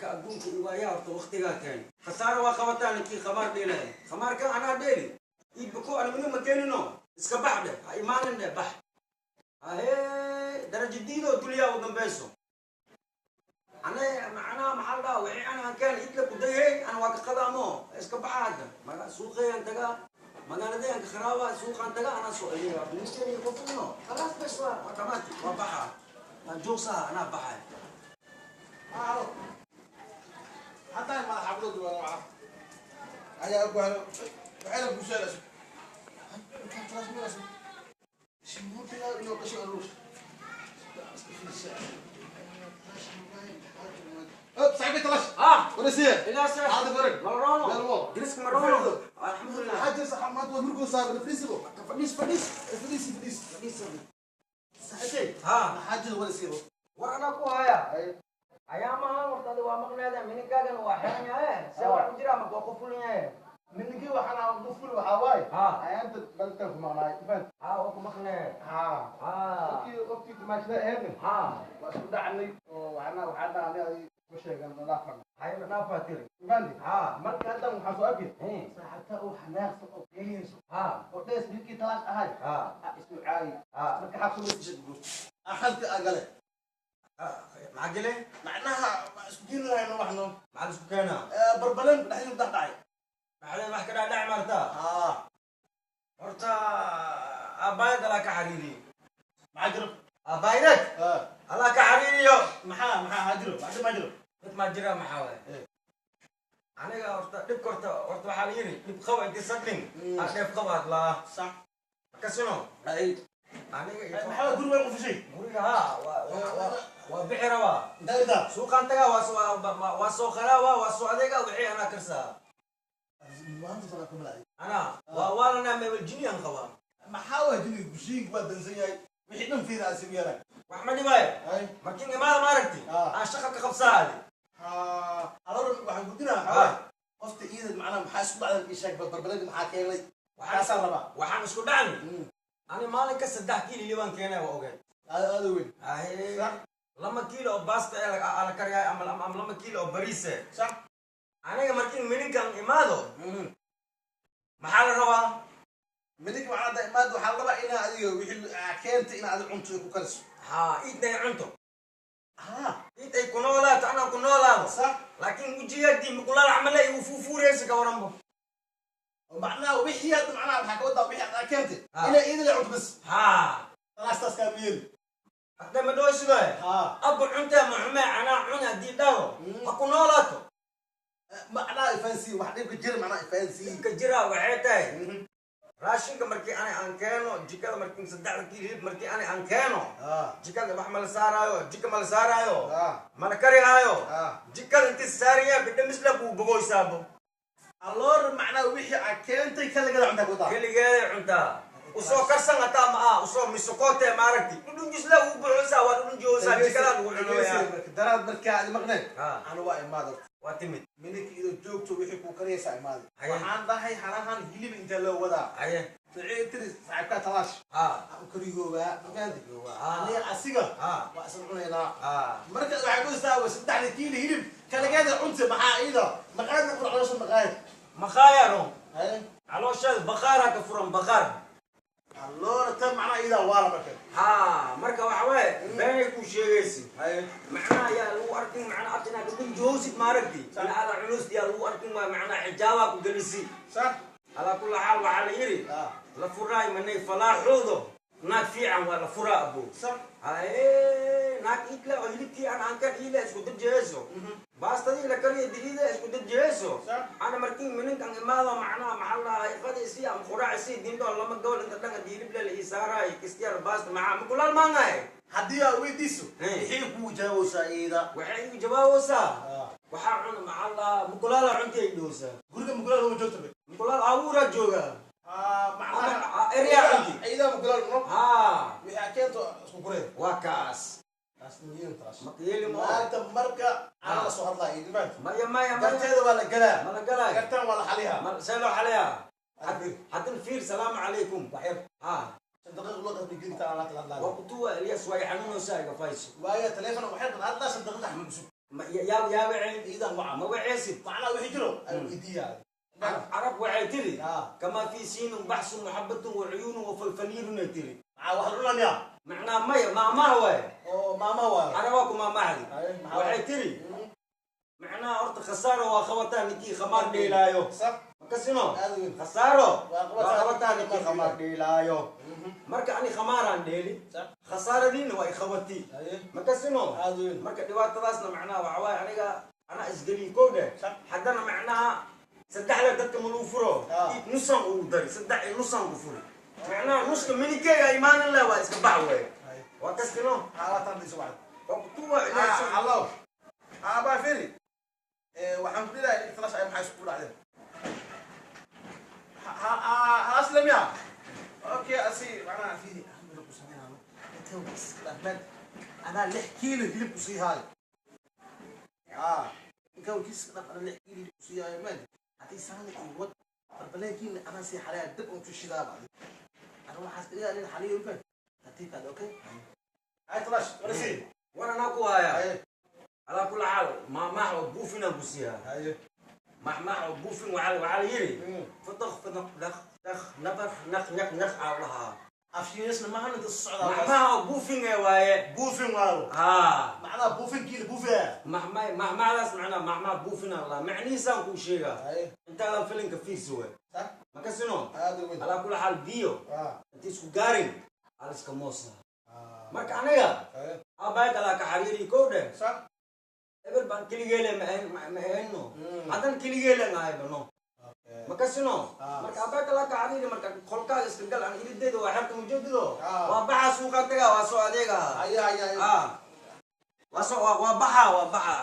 Wareerka adduunka iyo waayaa horta waqtigaa keen khasaaro waa qabataa ninkii khamaar dheelaya. Khamaarka anaa dheeli iibako aniguna ma keenino, iska bax dheh, ha imaanin dheh, bax ahee darajo diidoo dulyaa u dambayso. Ane macnaha maxaa la dhahaa, wixii ana keen idla ku dayay ana waa ka qadaamo, iska baxa hadda. Maga suuqeeyaan tagaa, magaaladayaan ka kharaaba, suuqaan tagaa, anaa soo adeega bilisheeni qofino, khalaas bes waa dhamaati, waa baxa, waa joogsaha, anaa baxay. حتى ما حافظوا ولا معه هيا أبو هلا وحيلا أبو سالس كان خلاص ما لازم شنو كذا إنه قشر الروس. صاحبي طلش. Ah. ورسيه. Ilaa se هذا فرق. Marono. Malwo. Diriska marono, alxamdulilah. حاجة صح ما تقول مركو صار فريسبو. Fadhiis, fadhiis. فريسي فريس. Fadhiis. صاحبي. Ha. حاجة ورسيه. War anaa ku haya ayaamahan horta adi waa maqneeda, mininkaagan waa xiran yahay, see wax ku jira maka waa ku fulan yahay? منك وحنا نقول وحواي. Ha. أنت بلتك معنا فهمت؟ Ha, waa ku maqneed. ها. Ha. وقتي وقتي تماشى هنا. Ha. واسku dhacnay oo waxna waxaa dhacnay ay ku sheegan nadaafad. Hay naafaa tiri. Mandi. Ha. Marka hadda waxaan soo arkay saaxibta oo xanaaqsan oo qeyliyeyso Ha. oo dhees ninkii talaash ahay Ha. isku caayi. Ha. Marka xabsi la isha guur axadka agale. Maxaa gele? Macnaha ma isku keeni lahayno waxno. Maxaa la isku keenaa? Barbaleen dhexdiisu dhex dhacay. Maxaa wax ka dhacdhaci martaa? Haa. Horta aabbaayad alaa ka xariiriyo. Maxaa jiro? Aabbaayad alaa ka xariiriyo. Maxaa haa jiro? Wax dhib ma jiro? Mid maa jira, maxaa waay? Aniga horta dhibka horta waxaa la yidhi dhib qaba intii sadlin aa dheef qaba hadlaa. Sax. Kasino ay aniga iyo maxaa guri weyn qufishay? Guriga haa waa bixi rabaa. Intaa Suuqaan tagaa, waa soo waa soo qaraaba, waa soo adeega, wixii anaa karsaa. Maanta sana kuma lahay. Anaa waa waalanaa mebel jiniyaan qabaa. Maxaa waa jini gushiinka waa dansan yahay wixii dhan fiira asigu yaray. Wax ma dhibaayo. Ay. Markiin imaada maaragti aan shaqa ka qabsaadi. Alor waxaan gudinaa waxaa qofta iyada macnaha maxaa isku dhacdan ii sheeg, barbareed maxaa keenay, waxaasaan rabaa. Waxaan isku dhacni ani maalinka 3 kiilo libaan keenay, waa ogeed. Aada aada weyn. Ahe. Sax. 2 kiilo oo baasta ee la kariyaay ama 2 kiilo oo bariis eh. Sax. Aniga markiin mininkan imaado maxaa la rabaa? Midig waxaa hadda imaad waxaa la rabaa inaa adiga wixii keentay inaa adiga cunto ku kariso. Haa, iidna ay cunto. Haa. Iid ay ku noolaato, anaa ku noolaado. Sax. Laakiin wejigeedii mukulaal camale igu fuufuureysa, ka waranbo. Macnaha wixii hadda macnaha waxaa ka wadaa wixii aad keentay Ah. inaa iyada la cunto bas. Haa. Talaastaas kaa miyeli. Hadda ma dhoosidoe. Haa. Abba cuntee ma xumee, anaa cun haddii dhaho ha ku noolaato. Macnaha ifahansi wax dhibka jira, macnaha ifahansi. Dhibka jira waxay tahay raashinka markii ani aan keeno jikada, markii 3da kiilo hilib markii ani aan keeno jikada, wax mala saaraayo, jika mala saaraayo, mala karihaayo. Jikada inti saariyaa bidhamisla kuu bogoysaabo. Alloor macnaha wixii aad keentay kaligada cuntaa ku wadaa. Keligeeday cuntaa, usoo karsan hataa ma ah, usoo misokoote maaragti dhudhunjisla uu buxusaa, waa dhudhunjihoosaa, jikadaa lagu cunoyaa. Daraad markaa aad maqneen ana waa imaad. Waa timid. Minka idoo joogto wixii kuu kariyaysaa imaaday. Haye. Waxaan dhahay halahan hilib intee loo wadaa? Haye. Waxay tiri saaxiibkaa talaash u kariyoobaa mafahanti aniga asiga waa isla cunaynaa. Marka waxay ku istaa 3da kiilo hilib kaligeeda cunta, maxaa iyada maqaayadna fur caloosha maqaayad. Maqaayaro. Haye. Caloosheeda baqaaraa ka furan, baqaar. Alloora tan macnaha iyadaa waala marka. Haa, marka waxa waaye beenay kuu sheegaysi. Haye. Macnaha yaa lagu arkin, macnaha abta inaad dhudhunjihoosid maaragti ina aada culus yaa lagu arkin, waa macnaha xijaabaa ku gelisi. Sax. Alaa kulli xaal waxaa la yidhi la furaay manay falaaxoodo naag fiican waa la furaa abo. Sax. Haye, naag iidle oo hilibkii aan ankan iile isku dajeheyso, baastadii la kariyo diida isku dajeheyso. Sax. Ana markii mininkan imaado macnaha maxaa la dhahaa iqadisi ama quraacisi dindo lama gobol inta dhanka hilib le la ii saaraay kistyar baasta maxaa makulaal maangaay. Haddii aad weydiiso maxay kuu jawaabaysaa iyada? Waxay igu jawaabeysaa waxaa cun maxaa la dhahaa mukulaala cunti ay dhowsaa. Guriga mukulaal uma joogto be? Mukulaal abuuraa joogaa. Macnaha eryaa cunti. Iyada mukulaal no haa. Wixii aad keento isku gureen. Waa kaas. Taas muhiim taas. Maka yeeli mo. Maanta marka aan la soo hadlaa iyada maanta Maya, maya, maya. Garteeda waa la galaa. Mala galaayo. Gartaan waa la xaliyaa. See loo xaliyaa? Hadda haddana fiir, salaamu calaykum. Waxyar. Ha. 5 daqiiq loo qasbi gelinta aan la kala hadlaayo. Waa kutuwa Elias, waa xanuunaysaa, iga fayso. Waayo taleefon waxyar kala hadlaa 5 daqiiq axmed cusub. Yaa yaa waceen? Iidan waca. Ma waceysid? Macnaha wixii jiro ay weydiiyaa. Carab waxay tiri Ah. "Kamaa fii siinun baxsun muxabatun wa cuyuunun wa falfaliirun," ay tiri. Maxaa wax cunaya? Macnaha maya, maamaha waaye. Oo maama waa. Carabaa ku maamaahdi. Haye, maxaa? Waxay tiri, macnaha horta khasaaro waa qabataa ninkii khamaar dheelaayo. Sax. Makasino? Aad weyn. Khasaaro waa qabataa. Waa qabataa ninkii khamaar dheelaayo. Marka ani khamaaraan dheeli, Sax. khasaaradiina waa i qabati. Haye. Makasino? Aad weyn. Marka dhibaatadaasna macnaha waxa waaye aniga anaa isgeliy kow dheh. Sax. Haddana macnaha saddexda dadka maluu furo. Ah. Nusaan ugu dari, saddex iyo nusaan ku furi. Macnaha nuska minikeyga imaanin leh, waa iska bax wey. Haye. Waa kastino. Xaalatan dhiso wacd. Waa kutuwa. Ah, hallo. Ah, baa firi. Waxaan ku leeyahay inta ay maxay isku dhacdeen? Ha ha aslam ya. Okay, asi macnaha firi ahmed ku sameynaa. Inta uu iska dhafmad. Anaa 6 kiilo hilib ku sii haay. Ah, inta uu iska dhaf anaa 6 kiilo hilib ku sii haay man. Hadii saan iyo wad barbaleekiin anaa sii xalaya dib uun ku shidaa baa. Ana waxaas dhigaa in xaliyo ilfan. Tartiibkaada, okay? Hay talash, wala sii. War anaa ku haya. Haye. Alaa kula xaal, maamax oo buufinaan ku siiyaa. Haye. Maxmax oo buufin waxaa la yiri fadaq fadaq dhaq dhaq nabaq naq naq naq aa lahaa. Afshiinisna maahan inta socdaa. Maxmaha oo buufin ee waaye. Buufin waayo. Haa. Macnaha buufin kiila buufin. Maxma maxmadaas macnaha maxmaa buufin allah macnihiisaan kuu sheegaa. Haye. Intaadan filinka fiirsi wey. Sax. Makasino? Aad u weyn. Alaa kula xaal, biyo inta isku gaarin aliska moosa. Marka aniga aabbahay kalaa ka xariiri kow dheh. Sax. Ebel baan keligeele ma ahayn ma ahayno. Haddan keligeele ahayba no. Makasino? Ah. Marka aabbahay kalaa ka xariiri, marka qolkaaga iska gal, aan irideeda waa xerta mujeedido. Ah. Waa baxa, suuqa tagaa, waa soo adeegaa. Haye haye haye. Ah, waa soo waa baxa, waa baxa.